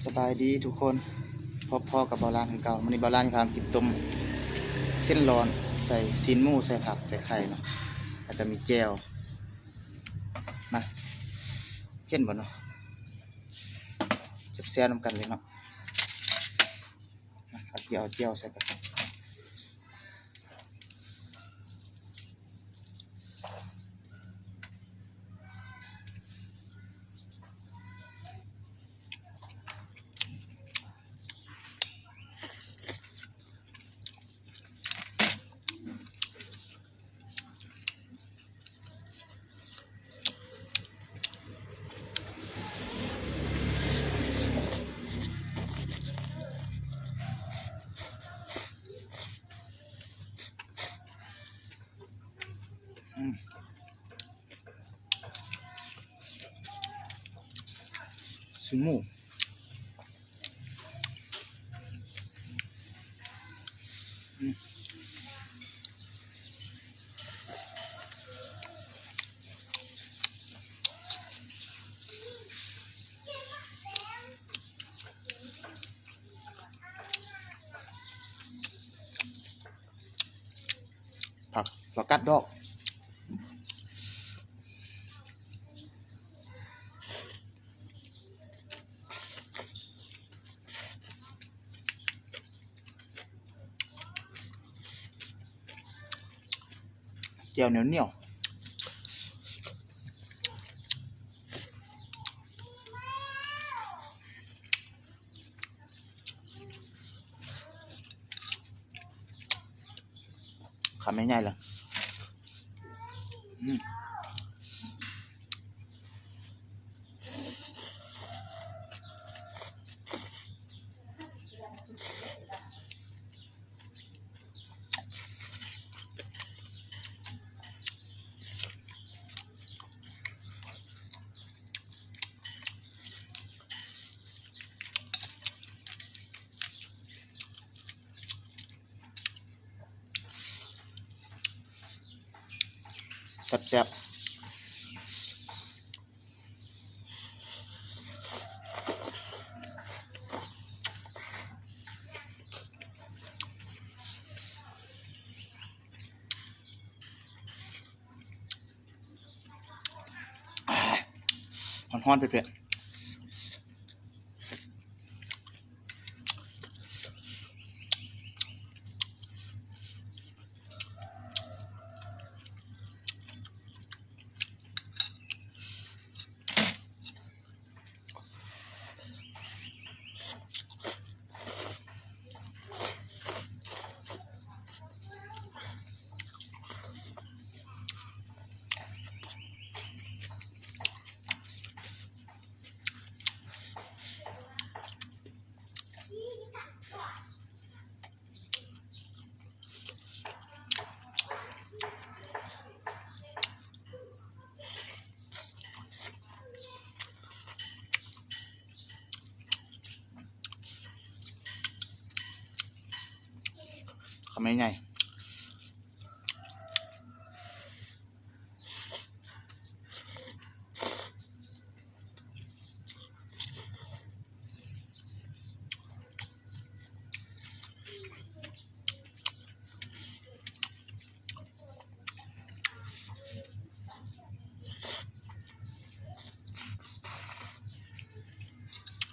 ສະບາຍດີທຸກຄົນ, ພົບພໍ້ກັບບ່າວຫຼານຄືເກົ່າ. ມື້ນີ້ບ່າວຫຼານພາມາກິນຕົ້ມເສັ້ນລ້ອນ ໃສ່ຊີ້ນໝູ ໃສ່ຜັກ ໃສ່ໄຂ່ເນາະ, ແລ້ວກໍມີແຈ່ວ. ມາ ເຫັນບໍ່ເນາະ? ແຊບໆນຳກັນເລີຍເນາະ. ມາ ເອົາແຈ່ວ ເອົາແຈ່ວໃສ່ກັນ. ອືມ ຊີ້ນໝູ. ຜັກ ຜັກກາດດອກ. ແຈ່ວໜຽວໆ. ຄຳໃຫຍ່ໆ ເລີຍ. ອືມ ແຊບໆ. ຮ້ອນໆ ເຜັດໆ. ຄຳໃຫຍ່ໆ.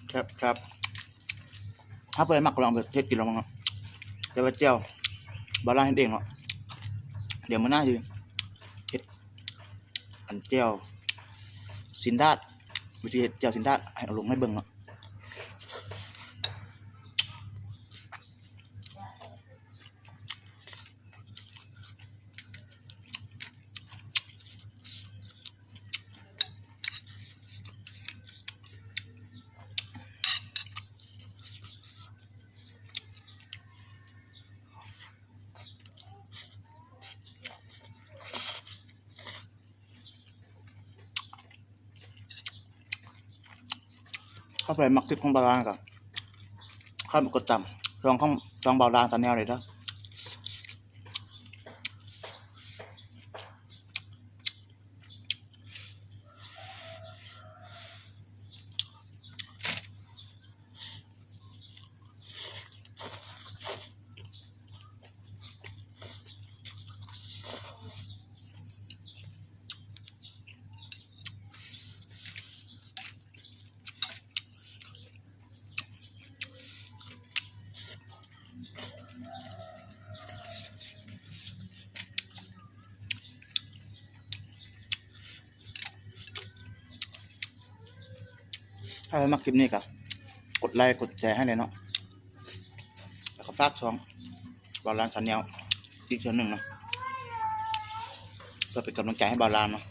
ແຊບໆ. ຖ້າຜູ້ໃດມັກກໍລອງໄປເຮັດກິນລອງເບິ່ງເນາະ. ແຕ່ວ່າແຈ່ວບ່າວຫຼານເຮັດເອງເນາະ. ດຽວມື້ໜ້າຊິເຮັດອັນແຈ່ວຊີ້ນດາດ, ວິທີເຮັດແຈ່ວຊີ້ນດາດໃຫ້ເອົາລົງໃຫ້ເບິ່ງເນາະ. ຖ້າໃຜມັກຄລິບຂອງບ່າວຫຼານກໍເຂົ້າມາກົດຕາມຊ່ອງຂອງ ຊ່ອງບ່າວຫຼານແຊນແນວເລີຍເດີ. ຖ້າໃຜມັກຄລິບນີ້ກໍກົດໄລກົດແຊໃຫ້ແດ່ເນາະ ແລ້ວກໍຝາກຊ່ອງບ່າວລານ Channel ອີກເທື່ອໜຶ່ງເນາະ ເພື່ອເປັນກຳລັງໃຈໃຫ້ບ່າວລານເນາະ.